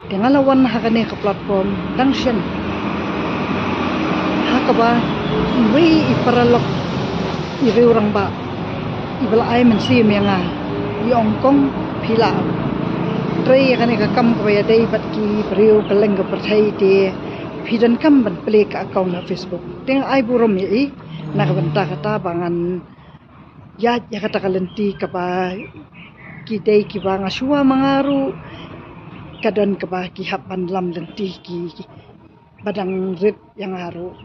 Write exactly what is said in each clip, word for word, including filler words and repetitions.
Te nga la wan ha kane ka platform dang shen ha kaba iwei i paralok i riew rangbah iba la ai mynsiem ïa nga, i ong, Kong, phi lah trei ïa kane ka kam kaba ïadei bad ki briew kylleng ka pyrthei, te phi donkam ban plie ka account ha Facebook. Te nga ai burom ïa i na ka bynta kata ba ngan ïaid ïa kata ka lynti kaba ki dei kiba nga shuwa ma nga ruh ka don kaba ki hap ban lam lynti ki, ki ba dang rit ïa nga ruh.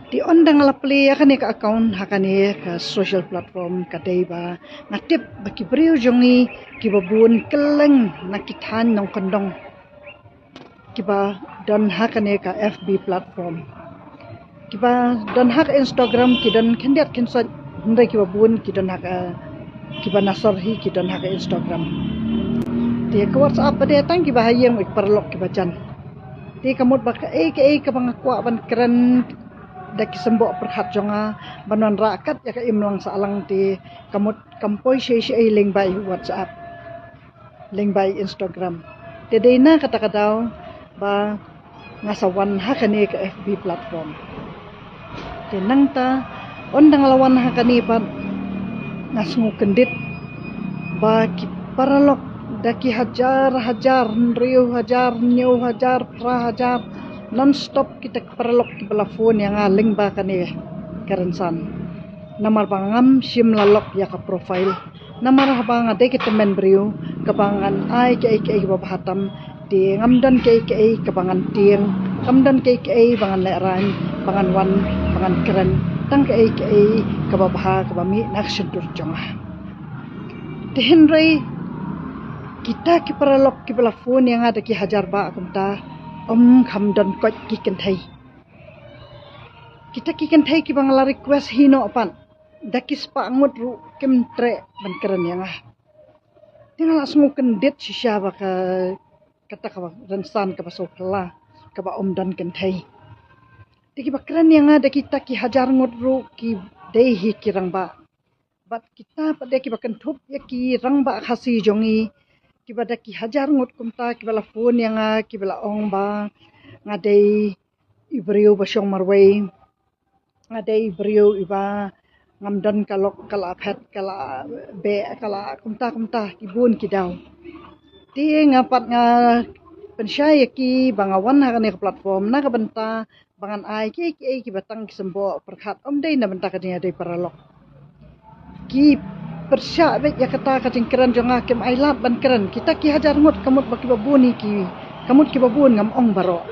Te ynda nga la plie ïa kane ka account ha kane ka social platform ka dei ba nga tip ba ki briew jong ngi kiba bun kylleng na ki thaiñ nongkyndong kiba don ha kane ka F B platform, kiba don ha ka Instagram ki don khyndiat khynsoit, hynrei kiba bun ki don ha ka, kiba na sor hi ki don ha ka Instagram. Te ka WhatsApp ba dei tang kiba ha ïing, i paralok kiba jan. Te ka mut ba kaei kaei kaba nga kwah ban kren da ki symboh pyrkhat jong nga ban wanrah kat ïa ka imlang sahlang, te ka mut kam poi shei shei lyngba i WhatsApp, lyngba i Instagram. Te dei na kata ka daw ba nga sa wan ha kane ka F B platform. Te nangta ynda nga la wan ha kane pat nga sngew kyndit ba ki paralok da ki hajar hajar, hynriew hajar, hynñiew hajar, phra hajar, non stop kita ki paralok kiba la phone ïa nga lyngba kane ka rynsan. Namar ba ngam shym la lock ïa ka profile. Namar haba nga dei ka tymmen briew kaba ngan ai kaei kaei kaba bha tam, te ngam don kaei kaei kaba ngan tieng, ngam don kaei kaei ba ngan lehraiñ, ba ngan wan, ba ngan kren, tang kaei kaei kaba bha kaba mih na ka shyntur jong nga. Te hynrei kita ki paralok kiba la phone ïa nga da ki hajar bah kumta, ym kham don koit ki kynthei. Kita ki kynthei kiba nga la request hi noh pat da ki spah ngut ruh kim treh ban kren ïa nga. Te nga la sngew kyndit shisha ba ka, kata ka rynsan kaba sngewphylla kaba ym don kynthei. Te kiba kren ïa nga da kita ki hajar ngut ruh ki dei hi ki rangbah. Bad kita pat dei kiba kynthup ïa ki rangbah Khasi jong ngi kiba da ki hajar ngut kumta kiba la phone ïa nga kiba la ong ba nga dei i briew ba shong marwei, nga dei i briew iba ngam don ka lok ka la phet ka la beh ka la kumta kumta ki bun ki daw. Te nga pat nga pynshai ïa ki ba nga wan ha kane ka platform na ka bynta ba ngan ai kiei kiei kiba tang ki symboh pyrkhat, ym dei na bynta ka jingïadei paralok. Ki pyrshah beit ïa kata ka jingkren jong nga, kim ai lad ban kren. Kita ki hajar ngut ka mut ba kiba bun hi ki, ka mut kiba bun, ngam ong baroh,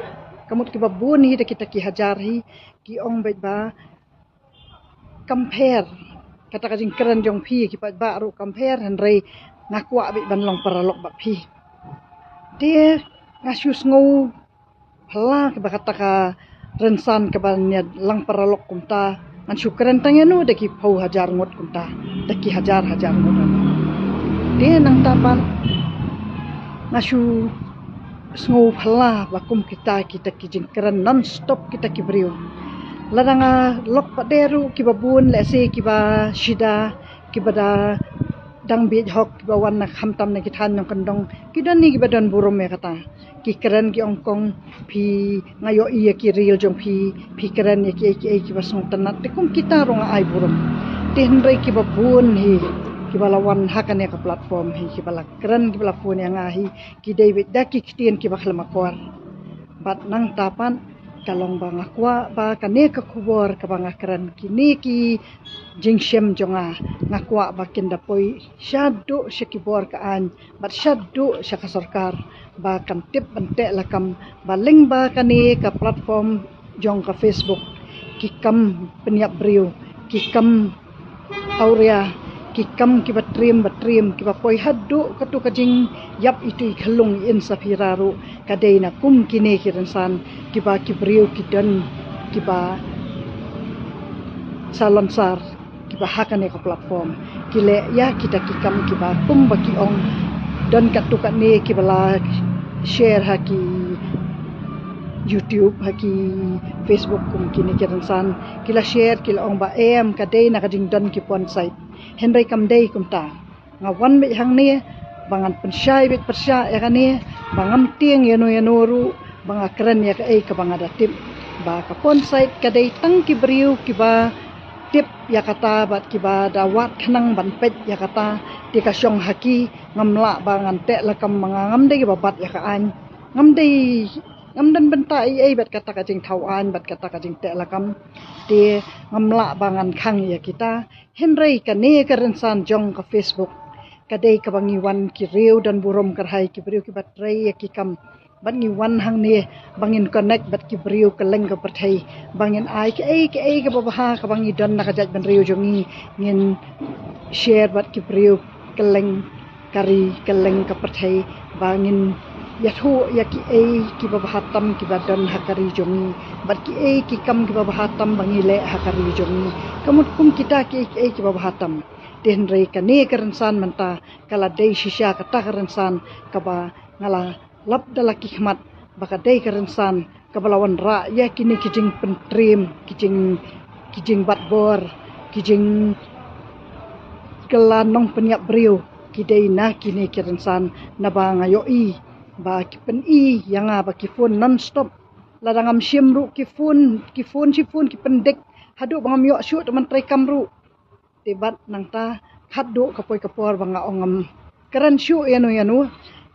ka mut kiba bun hi da kita ki hajar hi ki ong beit ba compare kata ka jingkren jong phi, ki paidbah ruh compare, hynrei nga kwah beit ban long paralok bad phi. Te nga shu sngew phylla kiba kata ka rynsan kaba ïa lang paralok kumta, ngan shu kren tang ïano da ki phew hajar ngut kumta, da ki hajar hajar ngut. Te nangta pat nga shu sngew phylla ba kum kita, kita ki jingkren non stop kita ki briew. Lada nga lok pat de ruh kiba bun, lehse kiba shida kiba da dang bieit hok kiba wan na khamtam na ki thaiñ nongkyndong, ki don hi kiba don burom ïa kata. Ki kren ki ong, Kong, phi, nga ïohi ïa ki reel jong phi, phi kren ïa kiei kiei kiba sngewtynnat. Te kum kita ruh nga ai burom. Te hynrei kiba bun hi kiba la wan ha kane ka platform hi, kiba la kren, kiba la phone ïa nga hi, ki dei beit da ki ktien kiba khlem akor. Bad nangta pat ka long ba nga kwah ba kane ka khubor kaba nga kren, kine ki jingshem jong nga, nga kwah ba kin da poi shaduh sha ki bor ka aiñ bad shaduh sha ka sorkar, ba kan tip ban teh lakam ba lyngba kane ka platform jong ka Facebook, ki kam pynïap briew, ki kam awria, ki kam kiba triem ba triem, kiba poi haduh katu ka jingïap itu i khyllung i insaphira ruh ka dei na kum kine ki rynsan kiba ki briew ki don kiba salonsar kiba ha kane ka platform ki leh ïa kita ki kam kiba kum ba ki ong, don katto katne kiba la share ha ki YouTube, ha ki Facebook, kum kine ki rynsan ki la share, ki la ong ba em ka dei na ka jingdon ki porn site. Hynrei kam dei kumta. Nga wan beit hangne ba ngan pynshai beit pyrshah ïa kane, ba ngam tieng ïa no ïa no ruh ba nga kren ïa kaei kaba nga da tip. Ba ka porn site ka dei tang ki briew kiba tip ïa kata bad kiba da wad khnang ban peit ïa kata. Te ka shong ha ki, ngam lah ba ngan teh lakam, ba nga ngam dei ba bat ïa ka aiñ, ngam dei, ngam don bynta ei ei bad kata ka jingthaw aiñ bad kata ka jingteh lakam. Te ngam lah ba ngan khang ïa kita. Hynrei kane ka rynsan jong ka Facebook ka dei kaba ngi wan ki riew don burom kyrhai, ki briew kiba trei ïa ki kam, bad ngi wan hangne ba ngin connect bad ki briew kylleng ka pyrthei, ba ngin ai kaei kaei kaba bha kaba ngi don na ka jaitbynriew jong ngi, ngin share bad ki briew kylleng ka ri kylleng ka pyrthei, ba ngin ïathuh ïa kiei kiba bha tam kiba don ha ka ri jong ngi, bad kiei ki kam kiba bha tam ba ngi leh ha ka ri jong ngi. Ka mut kum kita kiei kiei kiba bha tam. Te hynrei kane ka rynsan mynta ka la dei shisha kata ka rynsan kaba nga la lap da la ki khmat ba ka dei ka rynsan kaba la wanrah ïa kine ki jingpyntriem, ki jing, ki jingbat bor, ki jing, ki la nongpynïap briew ki dei na kine ki rynsan. Naba nga ïohi ba ki pyni ïa nga ba ki phone non stop. Lada ngam shim ruh ki phone, ki phone shi phone ki pyndik haduh ba ngam ïoh shuh tang ban trei kam ruh. Te bad nangta khadduh ka poi ka por ba nga ong ngam kren shuh ïa no ïa no.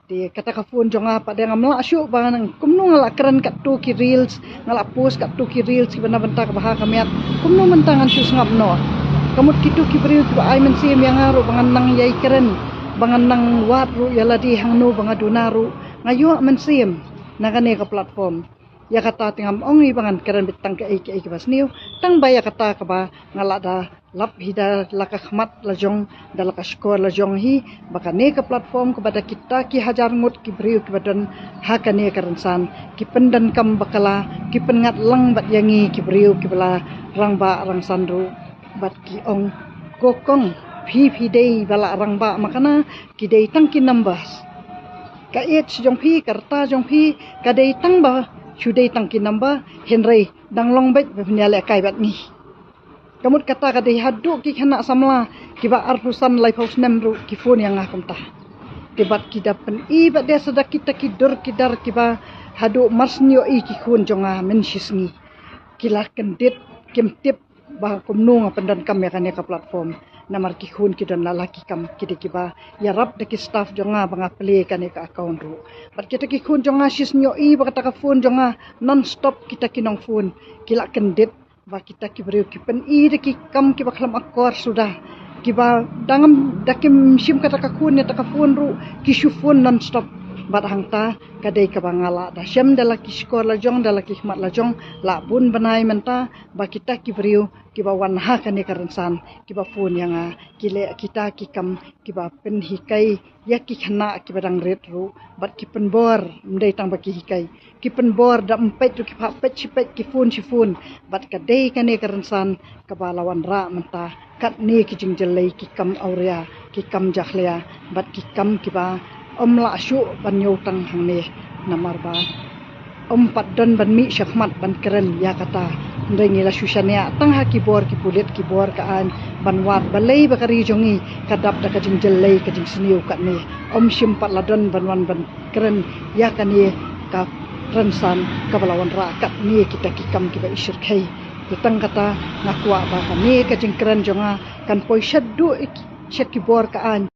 Te kata ka phone jong nga pat de ngam lah shuh ba nang kumno nga lah kren katto ki reels, nga lah post katto ki reels kiba na bynta kaba ha ka miat. Kumno mynta ngan shu sngap noh? Ka mut kito ki briew kiba ai mynsiem ïa nga ruh ba ngan nang ïai kren, ba ngan nang wad ruh ïa lade hangno ba nga duna ruh, nga ïoh mynsiem na kane ka platform. Ïa kata te ngam ong hi ba ngan kren beit tang kaei kaei kaba sniew, tang ba ïa kata kaba nga la da lap hi da la ka khmat la jong, da la ka shkor la jong hi, ba kane ka platform kaba da kita ki hajar ngut ki briew kiba don ha kane ka rynsan ki pyndonkam bakla, ki pynngat lang bad ïa ngi ki briew kiba la rangbah rangsan ruh, bad ki ong, ko kong, phi phi dei ba la rangbah makna, ki dei tang ki numbers. Ka age jong phi, ka rta jong phi ka dei tang ba shu dei tang ki number, hynrei dang long beit ba phin ïalehkai bad ngi. Ka mut kata ka dei haduh ki khynnah samla kiba arphew san laiphew snem ruh ki phone ïa nga kumta. Te bad ki da pyni bad de sa da kita ki dur ki dar kiba haduh mar shen ïohi ki khun jong nga mynshisngi. Ki la kyndit, kim tip ba kumno nga pyndonkam ïa kane ka platform. Namar ki khun ki don la la ki kam, ki dei kiba ïarap da ki staff jong nga ba nga plie kane ka account ruh. Bad kita ki khun jong nga shisngi ïohi ba kata ka phone jong nga non stop kita ki nong phone, ki la kyndit ba kita ki briew ki pyni da ki kam kiba khlem akor suda, kiba da ngam, da kim shim kata ka khun ïa kata ka phone ruh, ki shu phone non stop. Bad hangta ka dei kaba nga la da shem da la ki shkor la jong, da la ki khmat la jong, la bun bnai mynta ba kita ki briew kiba wan ha kane ka rynsan kiba phone ïa nga, ki leh kita ki kam kiba pynhikai ïa ki khynnah kiba dang rit ruh, bad ki pynbor, ym dei tang ba ki hikai, ki pynbor da ym peit ruh ki phah peit shi peit, ki phone shi phone. Bad ka dei kane ka rynsan kaba la wanrah mynta katne ki jingjyllei, ki kam awria, ki kam jakhlia, bad ki kam kiba ym lah shuh ban ñiew tang hangne. Namar ba ym pat don ban mih shakhmat ban kren ïa kata. Hynrei ngi la shu shaniah tang ha ki bor ki pulit, ki bor ka aiñ, ban wad balei ba ka ri jong ngi ka dap da ka jingjyllei, ka jingsniew katne. Ym shym pat la don ban wan ban kren ïa kane ka rynsan kaba la wanrah katne kita ki kam kiba ishyrkhei. Te tang kata nga kwah ba kane ka jingkren jong nga kan poi shaduh sha ki bor ka aiñ.